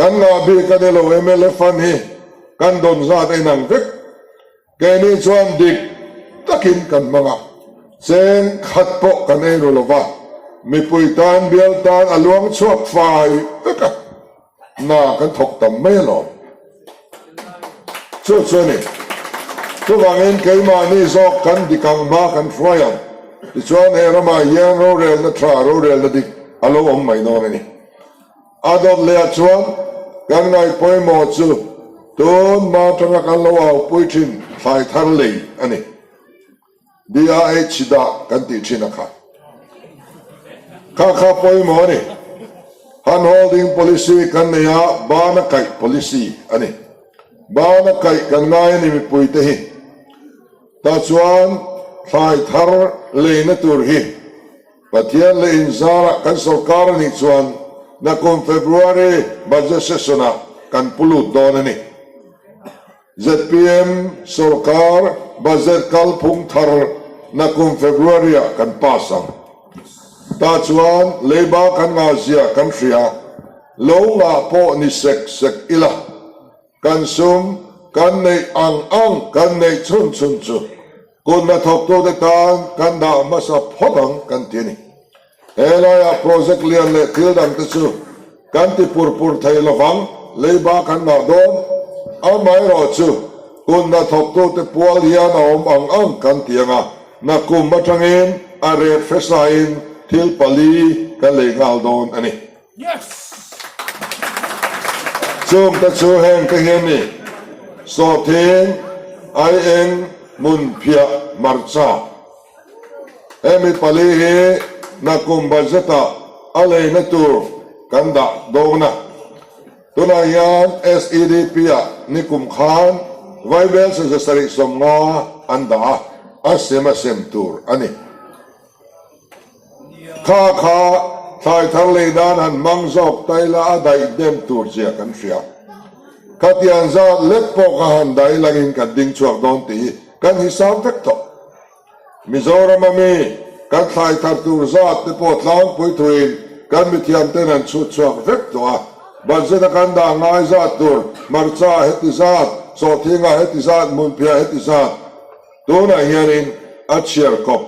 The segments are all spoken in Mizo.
Kan ngah bik a ni lo mla fund hi kan dawn zat a inang vek. Keini chuan dik takin kan hmang a, cheng khat pawh kan ei ru lo va, mipui tan bial tan a luang chhuak fai vek a. Hna kan thawk tam mai alawm. Chu chu a ni. Chuvangin keimahni zawk kan dik ang hma kan hruai ang. Tichuan he ramah hian rorelna tha, rorelna dik a lo awm mai dawn a ni. A dawt lehah chuan kan ngaih pawimawh chu tun hma atanga kan lo aupui thin thlai thar lei a ni. DIH dah kan tih thin a kha. Kha kha pawimawh a ni. Hand holding policy kan nei a, bana kaih policy a ni. Bana kaih kan ngai a ni mipui te hi. Tah chuan thlai thar leina tur hi Pathian leh inzarah kan sorkar a nih chuan nakum February budget session ah kan pu lut dawn a ni. Zpm sorkar budget kalphung thar nakum February ah kan pass ang. Tah chuan leiba kan ngah zia kan hria, lo ngah pawh ni sek sek ila, kan sum kan neih ang ang kan neih chhun chhun chu kut hnathawktute tan kan dah hmasa phawt ang kan ti a ni. He laiah project lian leh thil dang te chu kan ti pur pur thei lovang, leiba kan ngah dawn. Amaherawh chu kun hnathawktute pual hian a awm ang ang kan ti ang a, nakum atangin a ret hresain thil pali kan lei nghal dawn a ni. Chung te chu heng te hi a ni, Sawhthing, Aieng, Hmunphiah, Hmarcha. Hemi pali hi nakum budget-ah a leina tur kan dah dawn a. Tunah hian SEDP-ah nikum khan vaibel 750 an dah a, a sem a sem tur a ni. Kha kha thlai thar lei nan han hmang zawk ta ila a daih hnem tur zia kan hria. Khatiang zat lek pawh kha han daih langin kan ding chhuak dawn tih hi kan hisap vek tawh. Mizoram a mi kan thlai thar tur zat te pawh tlangpui thuin kan mithiam ten an chhut chhuak vek tawh a. Budget a kan dah ngai zat tur hmarcha heti zat, sawhthinga heti zat, hmunphiah heti zat tunah hianin a chhiar kawp.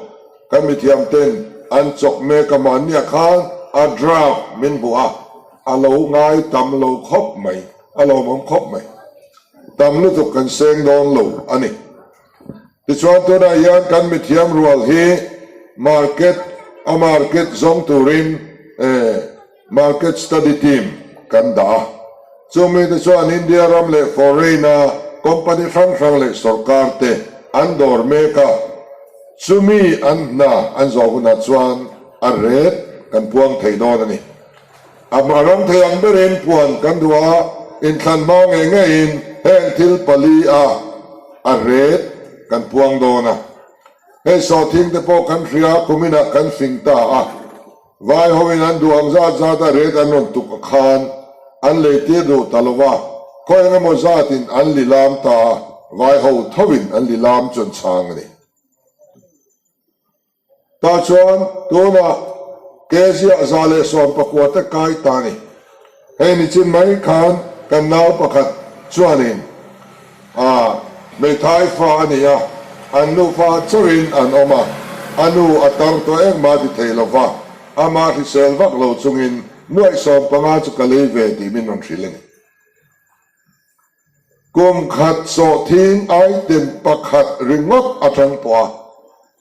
Kan mithiam ten an chawk mek a mahnia khan a draft min hmuh a, a lo ngai tam lo khawp mai, a lawmawm khawp mai. Tam lutuk kan seng dawn lo a ni. Tichuan tunah hian kan mithiam rual hi market a market zawng turin Market Study Team kan dah a, chu mite chuan India ram leh foreign-a company hrang hrang leh sorkar te an dawr mek a, chumi an hna an zawh hunah chuan a ret kan puang thei dawn a ni. A hma ram thei ang berin puan kan duh a, inthlan hma ngei ngeiin heng thil pali a a ret kan puang dawn a. Hei sawhthing te pawh kan hria, kuminah kan fing ta a. Vai hoin an duh ang zat zat a ret an rawn tuk a khan an lei tir duh ta lo va, khaw eng emaw zatin an li lam ta a, vai ho thovin an li lam chu an chhang a ni. Tah chuan tunah Keziah 119 te kai ta a ni. Hei nichin mai khan kan nau pakhat chuanin a hmeithai fa a ni a, an nufa chauhin an awm a, a nu a tar tawh engmah ti thei lo va, amah hrisel vak lo chungin nuaih 15 chu ka lei ve tih min rawn hrilh a ni. Kum khat sawhthing item pakhat ringawt atang pawh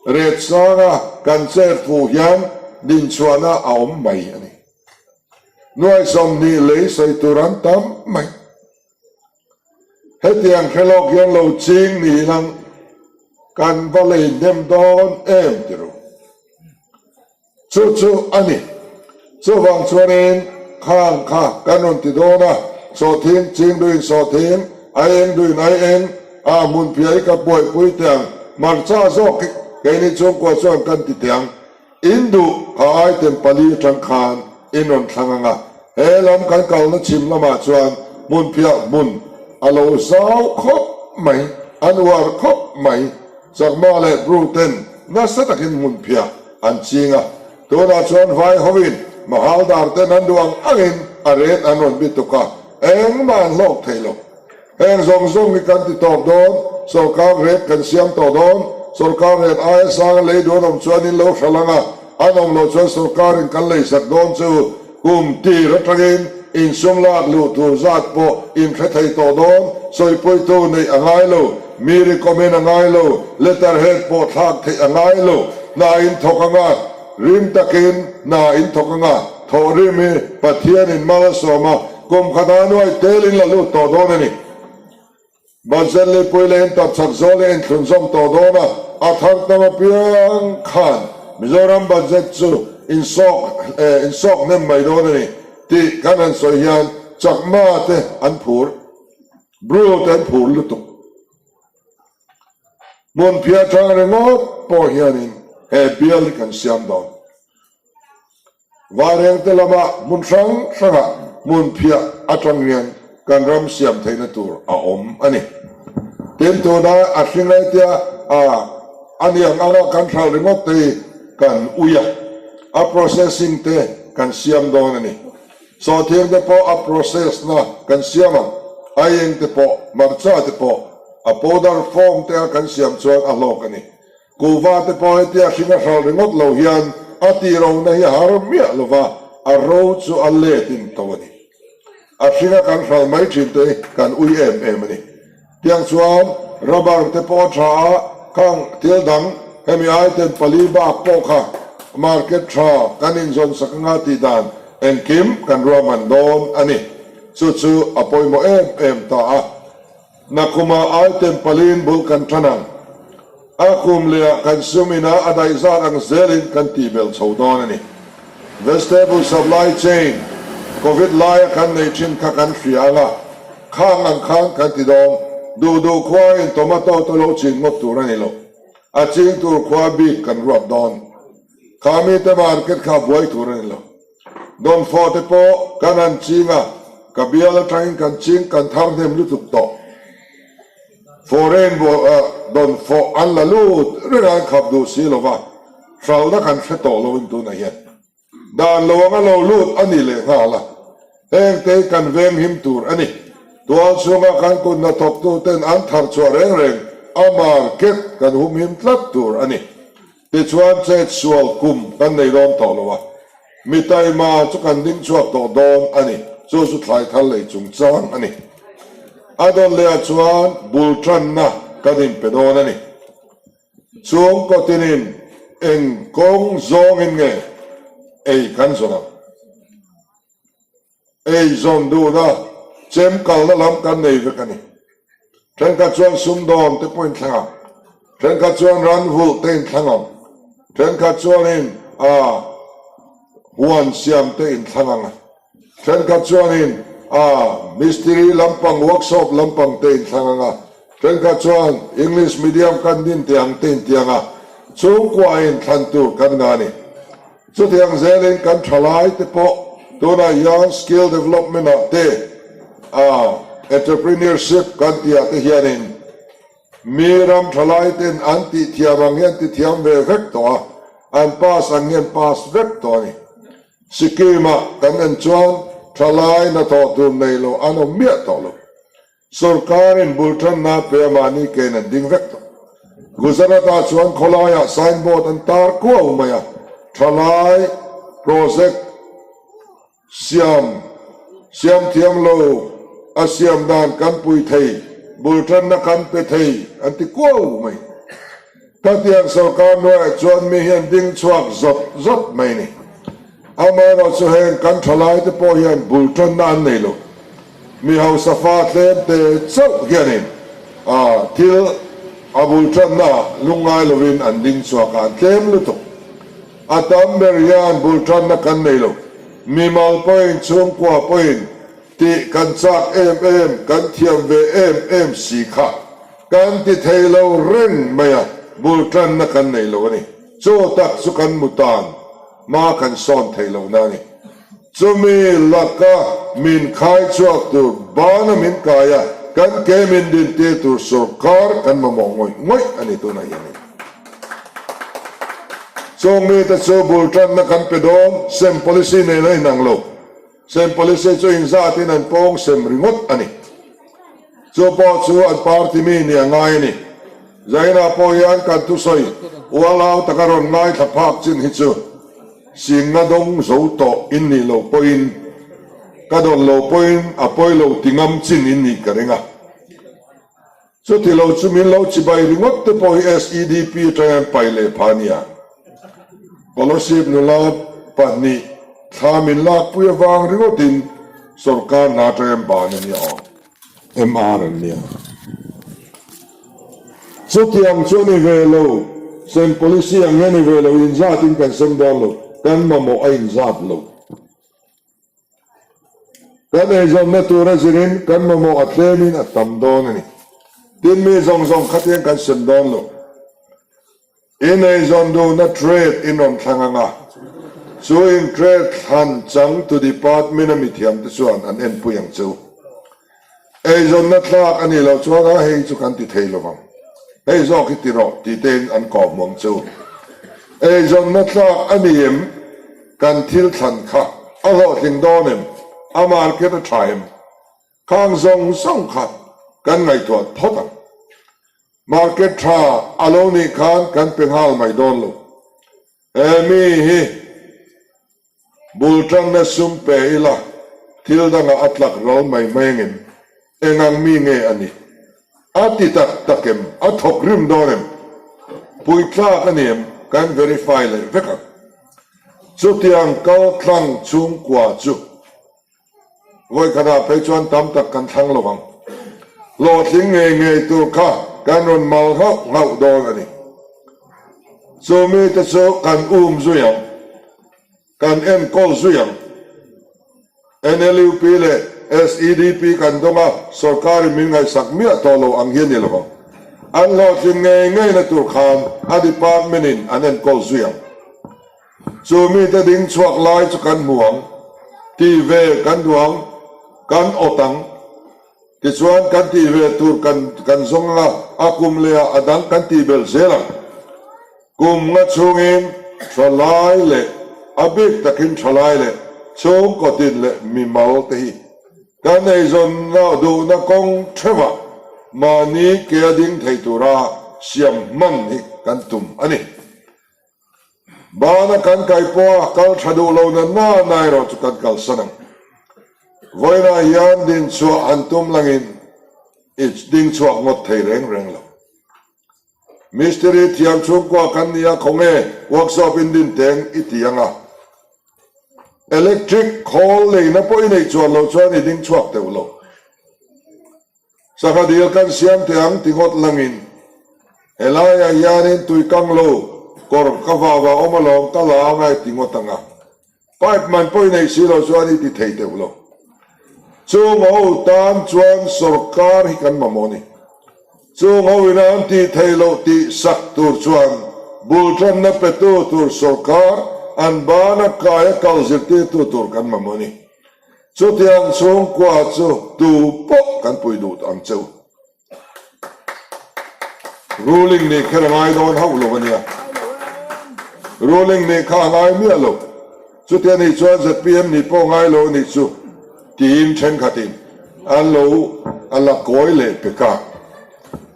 a ret sanga kan chet fuh hian dinchhuahna a awm mai a ni. Nuaih 20 lei sawi tur an tam mai. Hetiang hre lawk hian lo ching niin ang kan va lei hnem dawn em ti ru. Chu chu a ni. Chuvang chuanin khang kha kan rawn ti dawn a, sawhthing ching duhin sawhthing, aieng duhin aieng, a hmunphiah hi ka buaipui teh ang, hmarcha zawk hi keini chhungkua chuan kan ti teh ang. In duh kha item pali atang khan in rawn thlang ang a, he lam kan kalna chhim lamah chuan hmunphiah hmun a lo zau khawp mai, an uar khawp mai. Chakma leh Bru ten nasa takin hmunphiah an ching a, tunah chuan vai hovin Mahaldar ten an duh ang angin a ret an rawn bituk a. Engmah an hlawk thei lo. Heng zawng zawng hi kan ti tawp dawn, sawrkar rate kan siam tawh dawn, sawrkar rate aia sanga lei duh an awm chuan in lo hralh ang a, an awm loh chuan sawrkarin kan leisak dawn chu kum tir atangin insum lak luh tur zat pawh in hre thei tawh dawn, sawipuitu neih a ngai lo, mi recommend a ngai lo, letter head pawh thlak theih a ngai lo, hna in thawk ang a, rim takin hna in thawk ang a, thawhrim hi Pathianin mal a sawm a, Kum khatah nuai telin la lut tawh dawn a ni. Budget lipui leh intap chak zawl hi a inthlunzawm tawh dawn a, a thar tam apiang khan Mizoram budget chu insawk insawk hnem mai dawn a ni tih kan han sawi hian Chakma te an phur, Bru te an phur lutuk. Hmunphiah tang ringawt pawh hianin he bial hi kan siam dawn. Vairengte lama hmun hrang hrangah hmunphiah atang hian kan ram siam theihna tur a awm a ni. Tin, tuna a hring aitia a a ni ang anga kan hralh ringawt te hi kan ui a, a processing te kan siam dawn a ni. Sawhthing te pawh a process na kan siam ang, aieng te pawh, hmarcha te pawh a powder form te a kan siam chuan a hlawk a ni. Kuhva te pawh hetia hring a hralh ringawt lo hian a tih rona hi a har miah lo va, a ro chu a let in to a ni. A hring a kan hralh mai thin te hi kan ui em em a ni. Tiang chuan rubber te pawh a tha a, khang thil dang hemi item pali bak pawh kha market tha kan inzawn sak anga tih dan engkim kan ruahman dawn a ni. Chu chu a pawimawh em em ta a. Nakumah item paliin bul kan tan ang. A kum lehah kan sum inah a daih zat ang zelin kan tih belh chho dawn a ni. Vegetable supply chain Covid laia kan neih thin kha kan hria ang a, khang ang khan kan ti dawn. Duh duh khuain tomato te lo chin ngawt tur a ni lo. A ching tur khua bik kan ruat dawn. Kha mite market kha buai tur a ni lo. Dawnfawh te pawh kan han ching a, ka bial atangin kan ching kan thar hnem lutuk tawh. Foreign dawnfawh an la lut reng a, an khap duh si lo va, hralhna kan hre tawh lo in tunah hian dan lo anga lo lut a ni leh nghal a, heng te hi kan venghim tur a ni. Tual chhunga kan kut hnathawktu ten an thar chhuah reng reng a market kan humhim tlat tur a ni. Tichuan chet sual kum kan nei dawn tawh lo a, mi taima chu kan ding chhuak tawh dawn a ni, chu chu thlai thar lei chungchang a ni. A dawn lehah chuan bul tanna kan inpe dawn a ni. Chung kawtinin eng kawng zawngin nge ei kan zawn ang? Ei zawn duhna chem kalna lam kan nei vek a ni. Thenkhat chuan sumdawn te pawh in thlang ang, thenkhat chuan ran vulh te in thlang ang, thenkhat chuanin a huan siam te in thlang ang a, thenkhat chuanin a mistiri lampang workshop lampang te in thlang ang a, thenkhat chuan English medium kan din teh ang te in ti ang a, chhungkua in thlan tur kan ngah a ni. Chutiang zelin kan thalai te pawh tunah hian skill development ah te entrepreneurship kan tih ah te hianin mi ram thalai ten an tih thiam ang hian ti thiam ve vek tawh a, an pass ang hian pass vek tawh a ni. Sikkim ah kan en chuan thalai hnathawh tur nei lo an awm miah tawh lo. Sorkarin bul tanna pe a mahni kein an ding vek tawh. Gujarat-ah chuan khawlaiah signboard an tar kuau mai a, thalai project siam siam thiam lo a siam dan kan pui thei, bul tanna kan pe thei an ti kuau mai. Khatiang sorkar hnuaiah chuan mi hian ding chhuak zawt zawt mai ni. Amaherawhchu heng kan thalaite pawh hian bul tanna an nei lo. Mi hausa fa tlem te chauh hianin a thil a bul tanna ah lungngai lovin an ding chhuak a, an tlem lutuk. A tam ber hian bul tanna kan nei lo. Mimal pawhin chhungkua pawhin tih kan chak em em, kan thiam ve em em si kha kan ti thei lo reng mai a, bul tanna kan nei lo a ni. Chu tak chu kan mu tan hma kan sawn thei lo na a ni. Chumi laka min khai chhuak tur bana min kai a, kan ke min din tir tur sorkar kan mamawh ngawih ngawih a ni tunah hianin. Chung mite chu bul tanna kan pe dawn, sem policy nen a inang lo. Sem policy chu inzatin an pawng sem ringawt a ni. Chu pawh chu an party mi nih a ngai a ni. Zaina pawh hian kan thusawi ualau taka rawn ngaithla phak chin hi chu singa dawng zo tawh in nih loh pawhin ka dawn lo pawhin a pawi lo ti ngam chin in nih ka ring a. Chuti lo chu min lo chibai ringawt te pawh hi SEDP atanga an pai leh pha nia. Scholarship nula pahnih thla min lakpui avang ringawtin sorkar hna atanga an ban a nia aw. MR an nia. Chutiang chu a ni ve lo, sem policy ang hi a ni ve lo, inzatin kan sem dawn lo, kan mamawh a inzat lo. Kan eizawnna tura zirin kan mamawh a tlemin a tam dawn a ni. Tin, mi zawng zawng khatiang kan sem dawn lo. In eizawn duhna trade in rawn thlang ang a, chu in trade thlan chang tu department a mithiamte chuan an enpui ang che u. Eizawnna tlak a nih loh chuan a hei chu kan ti thei lo vang, hei zawk hi ti rawh tih tein an kawhhmu ang che u. Eizawnna tlak a ni em? Kan thil thlan kha a hlawhtling dawn em? A market a tha em? Khang zawng zawng kha kan ngaihtuah phawt ang. Market tha a lo nih khan kan pe nghal mai dawn lo. He mi hi Bul tanna sum pe ila thil dangah a tlak ral mai mai angem? Eng ang mi nge a nih? A ti tak tak em? A thawk rim dawn em? Puitlak a ni em? Kan verify leh vek ang. Chutiang kal tlang chhungkua chu Vawikhatah phei chuan tam tak kan thlang lo vang. Hlawhtling ngei ngei tur kha kan rawn mal nghauh nghauh dawn a ni. Chu mite chu kan um zui ang, kan enkawl zui ang. NLUP leh SEDP kan dawng a, sorkarin min ngaihsak miah tawh lo ang hi a ni lo vang. An hlawhtlin ngei ngeina tur khan a department-in an enkawl zui ang. Chu mite ding chhuak lai chu kan hmu ang, tih ve kan duh ang, kan awt ang. Tichuan kan tih ve tur kan kan zawng ang a, a kum leh ah a dang kan tih belh zel ang. Kum nga chhungin thalai leh a bik takin thalai leh chhungkaw tin leh mimal te hi kan eizawnna duhna kawng theuhah mahni ke a ding thei tura siam hman hi kan tum a ni. Bana kan kai pawha kal tha duh lo na na na erawh chu kan kalsan ang. Vawiinah hian dinchhuah han tum langin i dingchhuak ngawt thei reng reng lo. Mistiri thiam chhungkua kan ni a, khawnge workshop in din teng i ti ang a. Electric khawl leina pawh i neih chuan loh chuan i dingchhuak teuh lo. Sangha dil kan siam teh ang ti ngawt langin helaiah hianin tui kang lo kawr ka vava awm alawm ka la anga i ti ngawt ang a, pipe man pawh i neih si lo chuan i ti thei deuh lo. Chung ho tan chuan sorkar hi kan mamawh a ni. Chung ho ina an tih theih loh tih sak tur chuan bul tanna petu tur sorkar an bana kaia kal zirtirtu tur kan mamawh a ni. Chutiang chhungkua chu tu pawh kan pui duh ang che u. Ruling nih kher a ngai dawn hauh lo a nia. Ruling nih kha a ngai miah lo. Chutia nih chuan zpm nih pawh ngai lo a nih chu tiin thenkhatin an lo a la kawi leh pek a.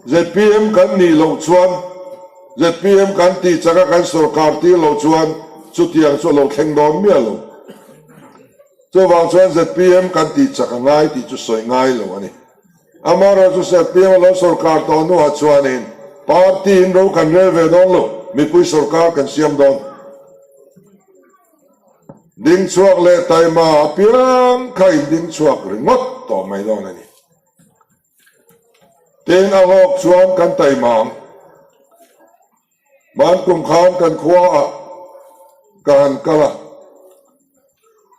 Zpm kan nih loh chuan zpm kan tih chaka kan sorkar tir loh chuan chutiang chu a lo thleng dawn miah lo. Chuvang chuan zpm kan tih chak a ngai tih chu sawi ngai lo a ni. Amaherawhchu zpm a lo sorkar tawh hnuah chuanin party in ro kan rel ve dawn lo, mipui sorkar kan siam dawn. Ding chhuak leh taima apiang kha in ding chhuak ringawt tawh mai dawn a ni. Tin, a hlawk chuan kan taima ang. Hman kum khan kan khua ah ka han kal a,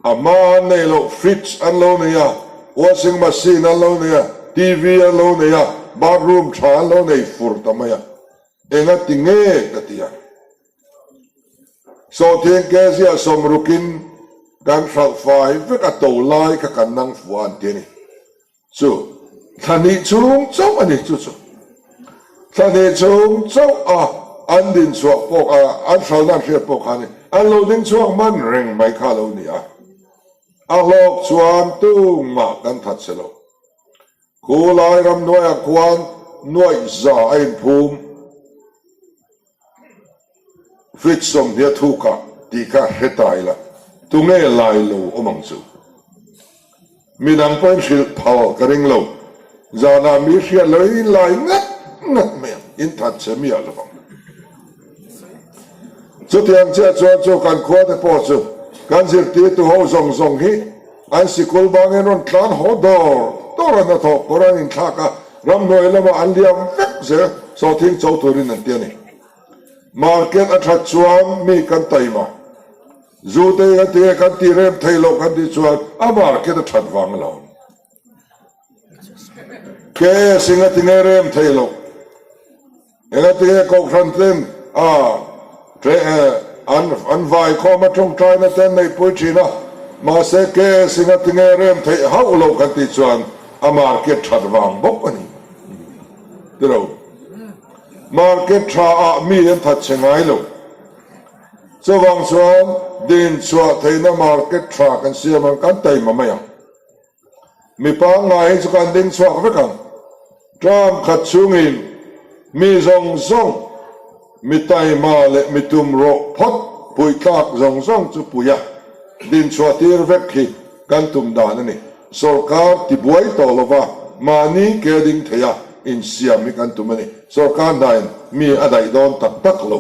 a hma an neih loh fridge an lo nei a, washing machine an lo nei a, TV an lo nei a, bathroom tha an lo nei fur ta mai a, enga ti nge ka ti a. Sawhthing kezia sawmrukin kan hralh fai vek a to lai kha kan nang fuh a an ti a ni. Chu thla hnih chhung chauh a ni chu chu thla hnih chhung chauh a an din chhuah pawh a an hralna an hriat pawh kha a ni an lo ding chhuak man reng mai kha a lo ni a. A hlawk chuan tumah kan that che lo. Khu lai ramhnuaiah khuan nuaih za a inphum feet 20 a thuk ah tih kha hre ta ila, tunge lai lo awm ang chu? Midang pawhin hrilh phal ka ring lo. Zanah mi hriat lo in lai ngat ngat mai ang, in that che miah lo vang. Chutiang chiah chuan chu kan khua te pawh chu kan zirtirtu ho zawng zawng hi an sikul bangin rawn tlan haw dawr dawr a hnathawh kawr an inthlak a, ramhnuai lamah an liam vek zel sawhthing cho turin an ti a ni. Market a that chuan mi kan taima, zu te hi kan ti nge kan tih rem thei loh kan tih chuan a market a that vang a lo awm. KS in a ti nge rem thei loh. Engatinge Kohhran ten a an an vai khawm a tawngtaina te an neihpui thin a, mahse KS engatinge rem theih hauh loh kan tih chuan a market that vang bawk a ni tilo. Market tha ah mi an that chhe ngai lo. Chuvang chuan din chhuah theihna market tha kan siam ang kan taima mai ang. Mi pangngai hi chu kan ding chhuak vek ang. Term khat chungin mi zawng zawng, mi taima leh mi tum rawh phawt puih tlak zawng zawng chu puia din chhuah tir vek hi kan tum dan a ni. Sorkar tibuai tawh lova mahni ke ding theia insiam hi kan tum a ni. Sorkar hnain mi a daih dawn tak tak lo.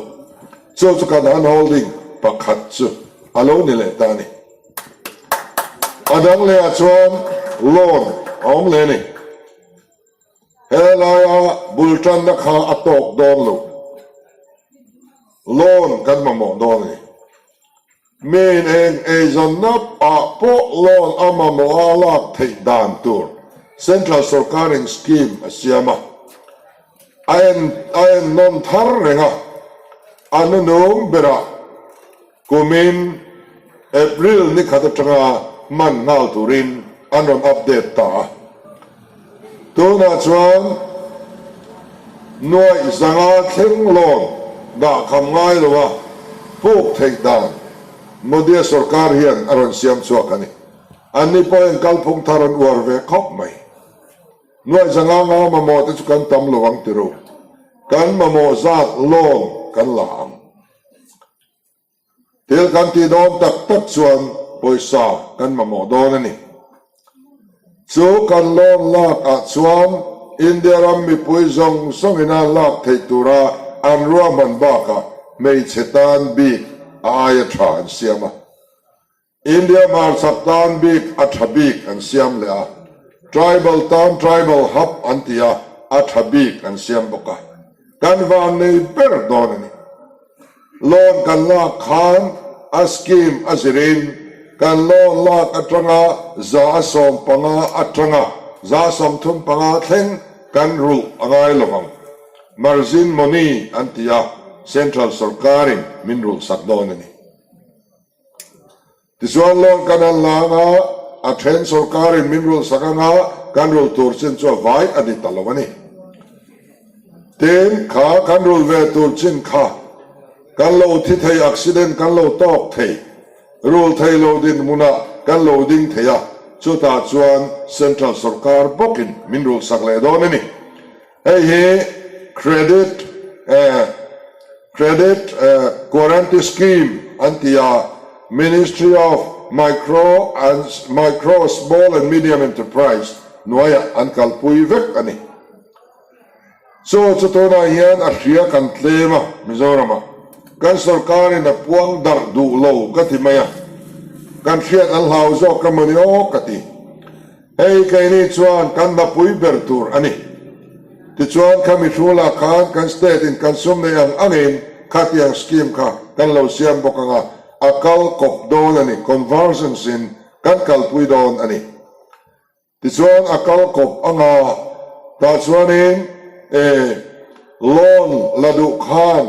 Chu chu kan hand holding pakhat chu a lo ni leh ta a ni. A dang leh ah chuan loan a awm leh a ni. He laia bul tanna kha a tawk dawn lo. Loan kan mamawh dawn a ni. Miin eng eizawnna ah pawh loan a mamawh a lak theih dan tur Central sawrkarin scheme a siam a. A en a ennawn thar reng a, a nunung berah Kumin April ni khat atanga hman nghal turin an rawn update ta a. Tunah chuan nuaih zanga thleng loan dah kham ngai loa puk theih dan Modi-a sorkar hian a rawn siam chhuak a ni. Anni pawhin kalphung thar an uar ve khawp mai. Nuaih zanga nga mamawh te chu kan tam lo ang ti ru. Kan mamawh zat loan kan la ang. Thil kan tih dawn tak tak chuan pawisa kan mamawh dawn a ni. Chu kan loan lak ah chuan India ram mipui zawng zawng ina lak theih tura an ruahman bakah hmeichhe tan bik a aia tha an siam a. India hmarchhak tan bik a tha bik an siam leh a, Tribal tan Tribal Hub an ti a, a tha bik an siam bawk a. Kan van nei ber dawn a ni. Loan kan lak khan a scheme a zirin kan loan lak atanga 115 atanga 35 thleng kan rulh a ngai lovang. Margin money an ti a, Central sawrkarin min rulh sak dawn a ni. Tichuan loan kan han la anga, a then sawrkarin min rulh sak anga kan rulh tur chin chu a vai a ni ta lo a ni. Tin, kha kan rulh ve tur chin kha kan lo thi thei, accident kan lo tawk thei, rulh thei lo dinhmunah kan lo ding thei a, chutah chuan central sawrkar bawkin min rulh sak leh dawn a ni. Hei hi credit credit guarantee scheme an ti a, Ministry of Micro and Micro, Small and Medium Enterprise hnuaiah an kalpui vek a ni. Chu chu tunah hian a hria kan tlem a, Mizoramah kan sorkarin a puang darh duh lo ka ti mai a, kan hriat an hlau zawk emaw ni aw ka ti. Hei keini chuan kan hnapui ber tur a ni. Tichuan khami hrulah khan kan state in kan sum neih ang angin khatiang scheme kha kan lo siam bawk ang a, a kal kawp dawn a ni, convergence in kan kalpui dawn a ni. Tichuan a kal kawp ang a, tah chuanin e loan la duh khan,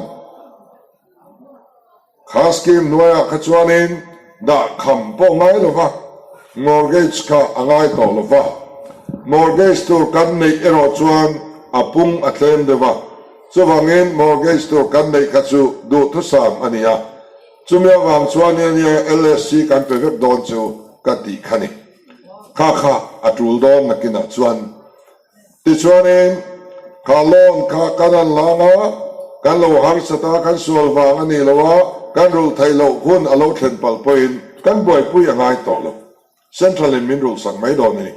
Kha scheme hnuaiah kha chuanin dah kham pawh ngai lo va, mortgage kha a ngai tawh lo va. Mortgage tur kan neih erawh chuan a pung a tlem deuh a, chuvangin mortgage tur kan neih kha chu duhthusam a ni a. Chumi avang chuan nia LSC kan pe vek dawn chu. ka tih kha ni. Kha kha a tul dawn nakinah chuan. Tichuanin kha loan kha kan han lang a, kan lo harsat a, kan sual vang a nih lo a, kan rulh theih loh hun a lo thlen palh pawhin kan buaipui a ngai tawh lo. Central in min rulhsak mai dawn a ni.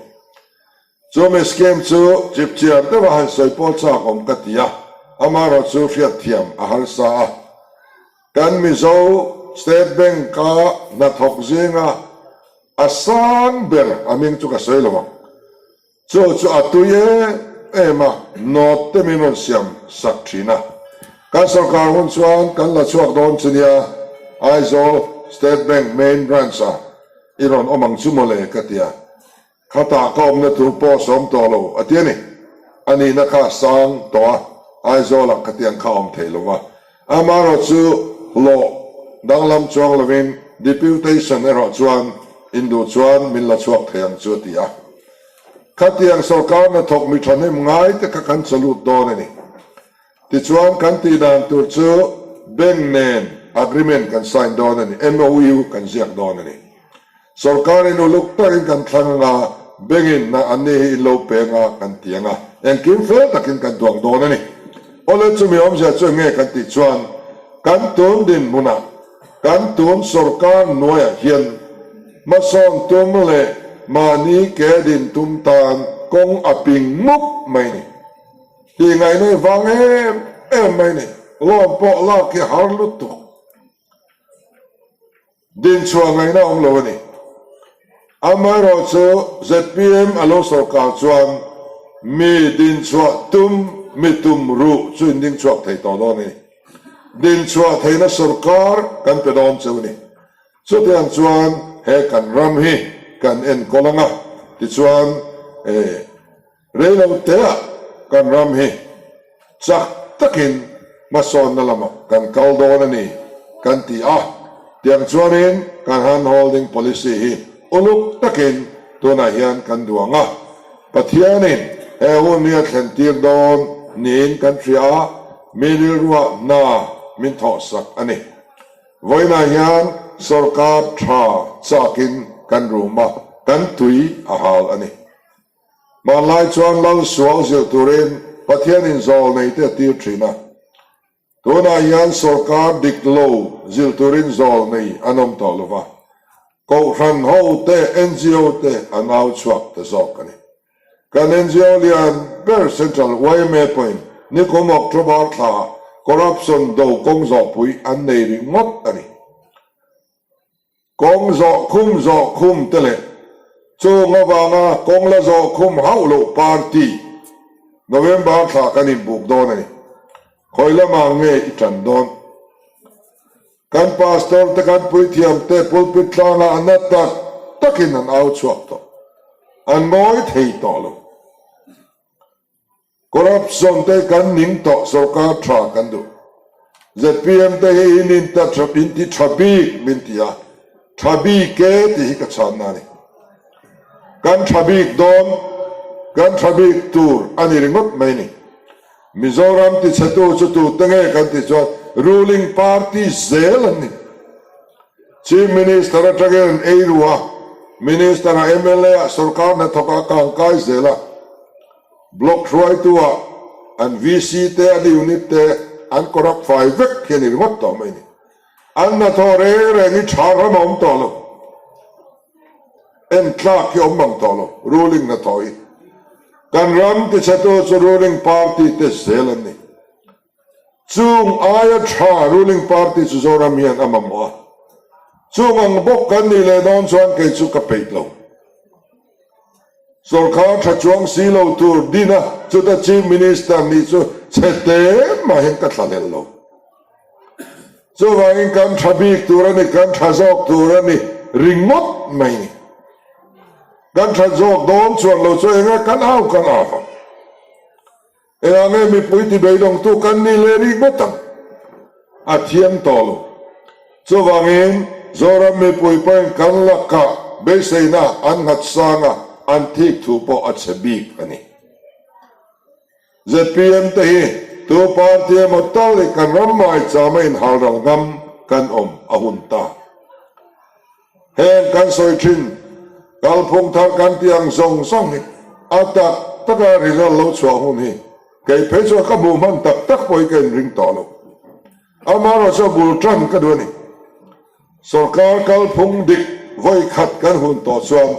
Chumi scheme chu chipchiar deuha han sawi pawh chak awm ka ti a, amaherawh chu hriatthiam a harsa a. Kan Mizo State Bank-a hnathawk zinga a sang ber a hming chu ka sawi lo ang. Chu chu a tui em em a, note te min rawn siam sak thin a. Kan sorkar hun chuan kan la chhuak dawn chu nia, Aizawl State Bank Main Branch-a i rawn awm ang chu mawle ka ti a. Khatah ka awmna tur pawh sawm tawh lo a ti a ni. A nihna kha a sang tawh a, Aizawlah khatiang kha a awm thei lo va. Amaherawh chu hlawh danglam chuang lovin deputation erawh chuan induh chuan min la chhuak thei ang chu a ti a. Khatiang sorkar hnathawk mi thahnem ngai te kha kan chalut dawn a ni. Tichuan kan tih dan tur chu bank nen agreement kan sign dawn a ni, MOU kan ziak dawn a ni. Sorkarin uluk takin kan thlang anga bank in na anni hi in lo peng a kan ti anga engkim fel takin kan duang dawn a ni. Awle chumi awmzia chu eng nge kan tih chuan kan tun dinhmunah kan tun sorkar hnuaiah hian hmasawn tum leh mahni ke din tum tan kawng a ping mup mai a ni. Tih ngaihna i vang em em mai ni. Loan pawh lak hi har lutuk. Dinchhuah ngaihna awm lo a ni. Amaherawh chu zpm a lo sorkar chuan mi dinchhuah tum mi tum ruh chu in dingchhuak thei tawh dawn a ni. Dinchhuah theihna sorkar kan pe dawn cheu a ni. Chutiang chuan he kan ram hi kan enkawl ang a, tichuan eh. Reiloteah kan ram hi chak takin hmasawnna lamah kan kal dawn a ni kan ti a, tiang chuanin kan hand holding policy hi uluk takin tunah hian kan duang a, Pathianin he hun hi a thlen tir dawn niin kan hria a, mi rilruah hna min thawhsak a ni. Vawiinah hian sorkar tha chakin kan rum a, kan tui a hal a ni. Hmanlai chuan lal sual zilh turin Pathianin zawl nei te a tir thin a. Tunah hian sorkar dik lo zilh turin zawl nei an awm tawh lo va, Kohhran ho te, ngo te an au chhuak ta zawk a ni. Kan ngo lian ber Central yma pawhin nikum October thlaah corruption do kawng zawhpui an nei ringawt a ni. Kawng zawh khum zawh khum te leh chung avanga kawng la zawh khum hauh loh party November thla kan inbuk dawn a ni. Khawi lamah nge i tan dawn? Kan pastor te kan puithiam te pulpit tlangah a na tak takin an au chhuak tawh. An ngawi thei tawh lo. Corruption te kan ning tawh sorkar tha kan duh. Zpm te hi in in ta tha in ti tha bik min ti a, tha bik e tih hi ka chhanna a ni. Kan tha bik dawn, kan tha bik tur a ni ringawt mai ni. Mizoram ti chhetu chu tute nge kan tih chuan ruling party zel an ni. Chief Minister atangin an ei ru a, Minister a mla ah sorkar hnathawk ah kangkai zel a. Block hruaitu ah an VC te an unit te an corrupt fai vek hi a ni ringawt tawh mai ni. An hnathawh reng reng hi tha ram a awm tawh lo. En tlak hi a awm mang tawh lo ruling hnathawh hi. Kan ram tichhetu chu ruling party te zel an ni. Chung aia tha ruling party chu Zoram hian a mamawh a. Chung ang bawk kan nih leh dawn chuan kei chu ka peih lo. Sorkar tha chuang si lo tur din a, chuta Chief Minister nih chu chhe te mahin ka thlahlel lo. Chuvangin kan tha bik tur a ni, kan tha zawk tur a ni ringawt mai ni. Kan tha zawk dawn chuan lo chu enga kan au kan au ang. Engah nge mipui ti beidawngtu kan nih leh rih ngawt ang? A thiam tawh lo. Chuvangin Zoram mipui pawhin kan lakah beiseina an nghat sang a, an thik thu pawh a chhe bik a ni. Zpm te hi tu party emaw tal i kan ram maichama inhalral ngam kan awm a hun ta. Heng kan sawi thin. Kalphung thar kan tih ang zawng zawng hi a tak taka result lo chhuah hun hi kei phei chuan ka hmuh hman tak tak pawh hi ka inring tawh lo. Amaherawh chu a bul tan ka duh a ni. Sorkar kalphung dik vawi khat kan hun tawh chuan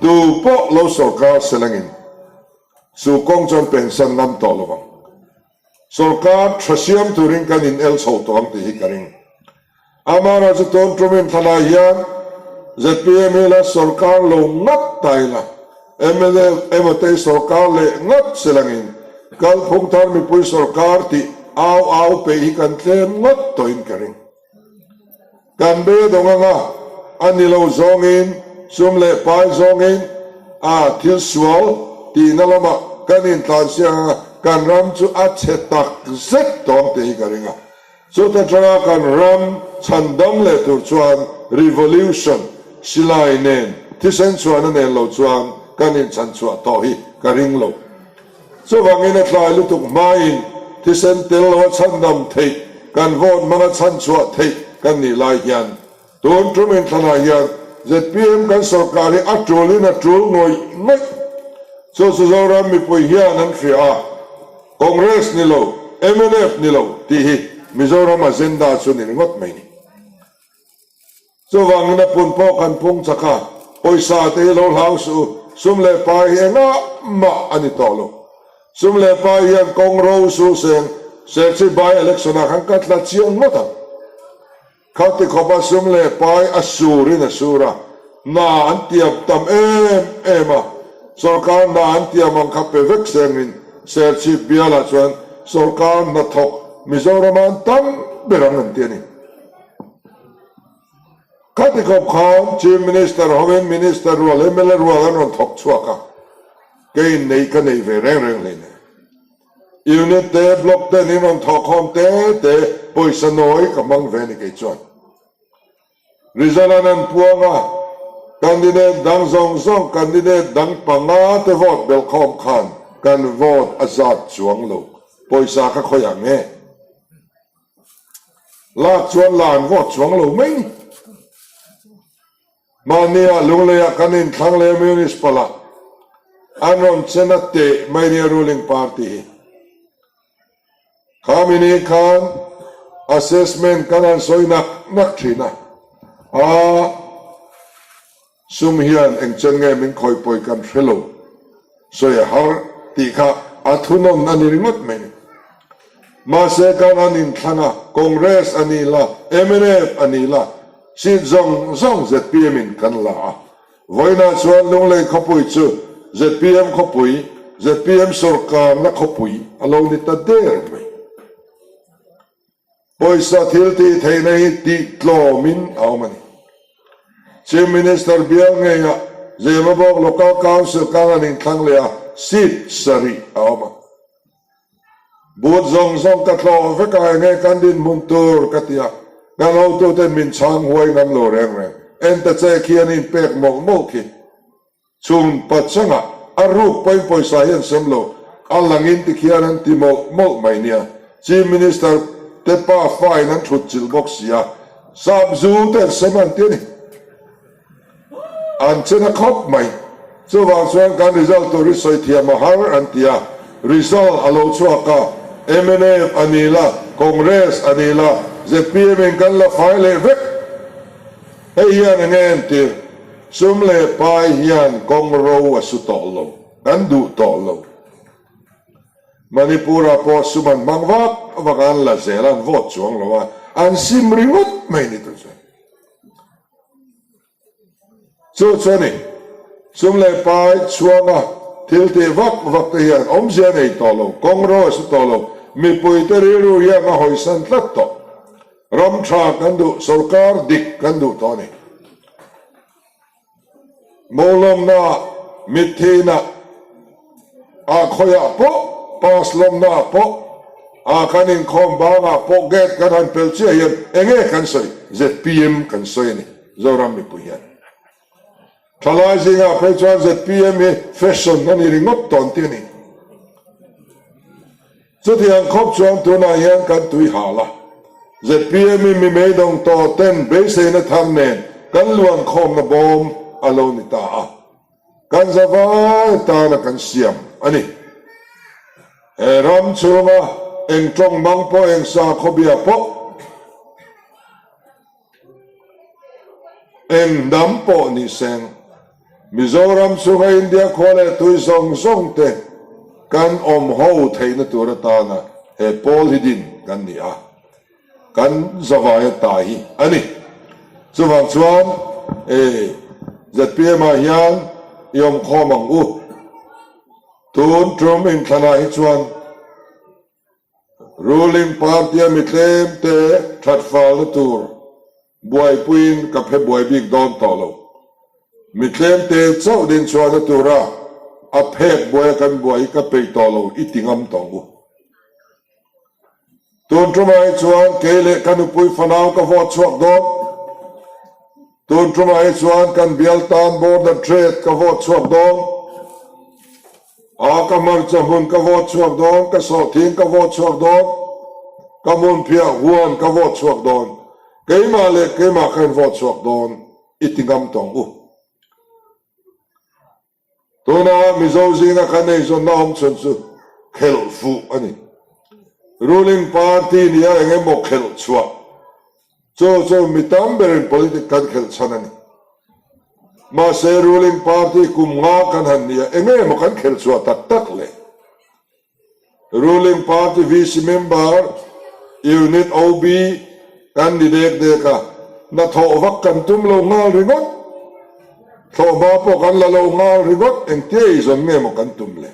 tu pawh lo sorkar selangin chu kawng chuan pensan ngam tawh lo vang. Sorkar tha siam turin kan in el chho tawh ang tih hi ka ring. Amara chu tun tum in thlanah hian zpm hi la sorkar lo ngat ta ila, mla emaw te hi sorkar leh ngat se langin kalphung thar mipui sorkar tih au au peih hi kan tlem ngawt tawhin ka ring. Kan be dawng anga a ni lo zawngin sum leh pai zawngin a thil sual tihna lamah kan intlansiak anga kan ram chu a chhe tak zet tawng tih hi ka ring a. Chuta tanga kan ram chhandam leh tur chuan revolution silai nen thisen chhuahna nen lo chuan kan inchhanchhuah tawh hi ka ring lo. Chuvangin a tlai lutuk hmain thisen tel loa chhandam theih, kan vote hmanga chhanchhuah theih kan nih lai hian tun tum inthlanah hian zpm kan sorkar hi a tulin a tul ngawih ngawih. Chu chu Zoram mipui hian an hria a, Congress ni lo, mnf ni lo tih hi Mizoram agenda chu ni ringawt mai ni. Chuvangin a pun pawh kan pung chak a, pawisa te hi lo hlau suh u, sum leh pai hi engah mah a ni tawh lo. Sum leh pai hian kawng ro su seng Serchhip by election ah khan ka tla chiang ngawt ang. Khati khawpa sum leh pai a surin a sur a, hna an tiam tam em em a, sorkar hna an tiam ang kha pe vek sengin Serchhip bialah chuan sorkar hnathawk Mizoram ah an tam ber ang an ti a ni. Khati khawp khan Chief Minister hovin Minister rual, mla rual an rawn thawk chhuak a, kei neih ka nei ve reng reng hleinem. Unit te, Block ten in rawn thawhkhawm te te pawisa nawi ka hmang ve ni kei chuan. Result an han puang a, candidate dang zawng zawng candidate dang panga te vote belhkhawm khan kan vote a zat chuang lo, pawisa kha khawiah nge? Lak chuan la an vote chuang lo mai ni. Mahnia Lungleiah kan inthlang leh Municipal ah an rawn chen a teh mai nia ruling party hi. Khami ni khan assessment kan han sawi nak nak thin a, aa Sum hian engchen nge min khawih pawi kan hre lo, sawi a har tih kha a thunawn a ni ringawt mai ni. Mahse kan han inthlang a, Congress a ni la, mnf a ni la, seat zawng zawng zpm in kan la a. Vawiinah chuan Lunglei khawpui chu zpm khawpui, zpm sawrkarna khawpui a lo ni ta der mai. Pawisa thil tih theihna hi tih tlawmin a awm a ni. Chief Minister bial ngeiah Zemabawk Local Council kang an inthlang leh a, seat sarih a awm a. Booth zawng zawng ka tlawh vek a, enge kan dinhmun tur ka ti a, kan hotuten min chhang huai ngam lo reng reng. En ta che khi an inpek mawlh mawlh khi. Chung pachangah a ruk pawhin pawisa hi an sem lo, a langin tikhian an ti mawlh mawlh mai nia. Chief Minister te pa fine an thut chilh bawk si a, sap zu te an sem a an ti a ni. An chen a khawp mai. Chuvang chuan kan result tur hi sawi thiam a har an ti a, result a lo chhuak a, mnf a ni la, Congress a ni la, zpm in kan la fai leh vek. Hei hian enge entir? Sum leh pai hian kawng ro a su tawh lo, kan duh tawh lo. Manipur-ah pawh sum an hmang vak vak a, an la zel a, an vote chuang lo a, an sim ringawt mai ni tur chuan. Chu chu a ni, sum leh pai chhuanga thil tih vak vak te hian awmzia a nei tawh lo, kawng ro a su tawh lo, mipuite rilru hian a hawisan tlat tawh. Ram tha kan duh, sorkar dik kan duh tawh a ni. Mawlawmna, mitthihna ah khawiah pawh, pass lawmna ah pawh, ah kan inkhawm bangah pawh gate kan han pel chiah hian enge kan sawi? Zpm kan sawi a ni, Zoram mipui hian. Thalai zingah phei chuan zpm hi fashion a ni ringawt tawn tih a ni. Chutiang khawp chuan tunah hian kan tui hal a, zpm hi mi meidawng tawh ten beiseina thar nen kan luan khawmna bawm. a lo ni ta a, kan zavai tana kan siam a ni. He ram chhunga eng tawng mang pawh eng sakhaw bia pawh, Eng hnam pawh ni seng, Mizoram chhunga India khua leh tui zawng zawng te kan awm ho theihna tur atana he pawl hi din kan ni a, kan zavaia ta hi a ni. Chuvang chuan e zpm ah hian i awm khawm ang u. Tun tum inthlanah hi chuan Ruling party a mi tlem te that falna tur buaipuiin ka phe buai bik dawn tawh lo. Mi tlem te chauh din chhuahna tura a phek buai a kan buai hi ka peih tawh lo i ti ngam tawh ang u. Tun tumah hi chuan kei leh ka nupui fanau ka vote chhuak dawn. Tun tumah hi chuan kan bial tan border trade ka vote chhuak dawn. A ka hmarcha hmun ka vote chhuak dawn, ka sawhthing ka vote chhuak dawn, ka hmunphiah huan ka vote chhuak dawn, keimah leh keimah ka in vote chhuak dawn i ti ngam tawng u. Tuna Mizo zinga kan eizawnna awm chhun chu khelh fuh a ni. Ruling party nia eng emaw khelh chhuah chu chu mi tam berin politic kan khelh chhan a ni. Mahse ruling party kum nga kan han nia eng emaw kan khelh chhuah tak tak le. Ruling party VC member, Unit OB kan ni dek dek a, hnathawh vak kan tum lo nghal ringawt. Thlawhhma pawh kan la lo nghal ringawt, engtia eizawn nge maw kan tum le?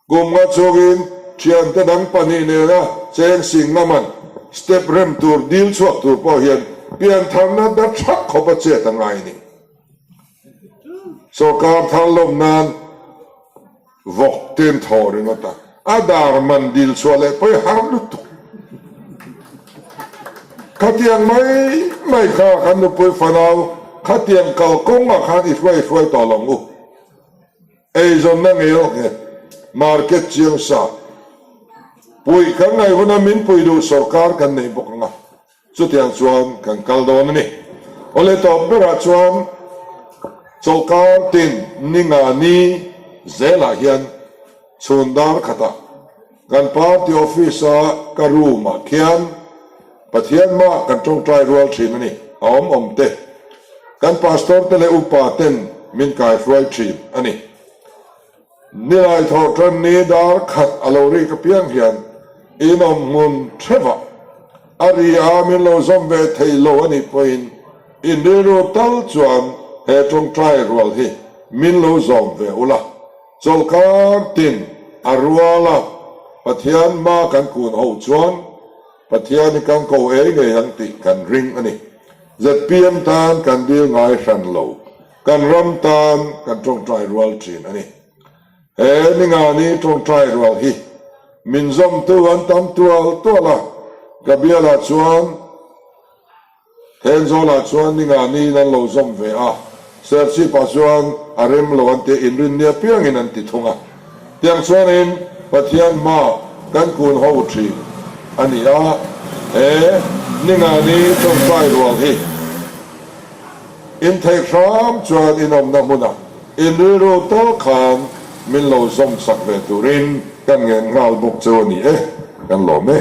Kum nga chhungin thiante dang pahnih nena cheng sing ngaman step rem tur dil chhuak tur pawh hian piantharna da thak khawp a chet a ngai ni. Sorkar thar lawm nan vawk ten thaw ringawt a, a dar man dil chhuah leh pawi har lutuk. Khatiang mai mai kha kan nupui fanau khatiang kalkawng ah khan i hruai hruai tawh lo ang u. Eizawnna ngel nghet, market chiang sa, puih kan ngaih huna min pui duh sorkar kan nei bawk ang a. Chutiang chuan kan kal dawn a ni. Awle tawp berah chuan chawlhkar tin ni nga ni zelah hian chhun dar khatah kan party office-a ka room-ah khian Pathian mah kan tawngtai rual thin a ni. A awm awm te kan pastor te leh upa ten min kaihruai thin a ni. Nilai thawh tan ni dar khat a lo rik apiang hian in awm hmun thevah a ri a min lo zawm ve thei lo a nih pawhin in rilru tal chuan he tawngtai rual hi min lo zawm ve ula, chawlhkar tin a rual a Pathian hma kan kun ho chuan Pathian hi kan ko ei ngei ang tih kan ring a ni. Zpm tan kan dil ngai hran lo. Kan ram tan kan tawngtai rual thin a ni. He Ningani tawngtai rual hi min zawmtu an tam tual tual a, ka bialah chuan Thenzawlah chuan Ningani in an lo zawm ve a, Serchhipah chuan a rem lo an tia inrinni apiangin an ti thung a. Tiang chuanin Pathian hma kan kun ho thin a ni a, he Ningani tawngtai rual hi In theih hram chuan in awmna hmunah in rilru tal khan min lo zawm sak ve turin kan ngen nghal bawk chu a ni e, kan lawm e.